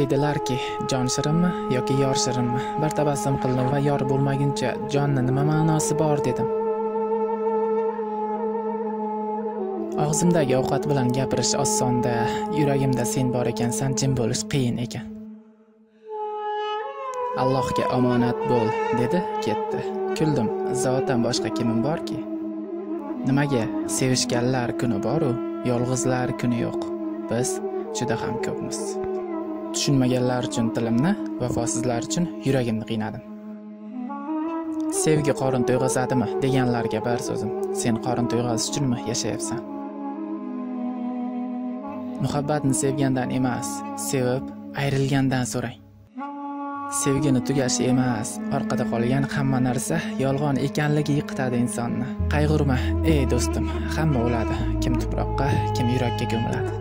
Dedilarki, jon shirinmi yoki yor shirinmi? Bir tabassum qildim va yor bo'lmaguncha jonni nima ma'nosi bor dedim. Og'zimdagi ovqat bilan gapirish osonda, yuragimda sen bor ekansan, jim bo'lish qiyin ekan. Allohga omonat bo'l, dedi, ketdi. Kuldim, zotan boshqa kimim borki? Nimaga sevishganlar kuni bor-u, yolg'izlar kuni yo'q. Biz juda ham ko'pmiz. Tushunmaganlar uchun tilimni, vafosizlar uchun yuragimni qiynadim. Sevgi qorin to'yg'azadimi deganlarga bir so'zim. Sen qorin to'yg'azish uchunmi yashayapsan? Muhabbatni sevgandan emas, sevib ayrilgandan so'rang. Sevgini tugashi emas, orqada qolgan hamma narsa yolg'on ekanligi yiqitadi insonni. Qayg'urma, ey do'stim, hamma o'ladi. Kim tuproqqa, kim yurakka ko'miladi.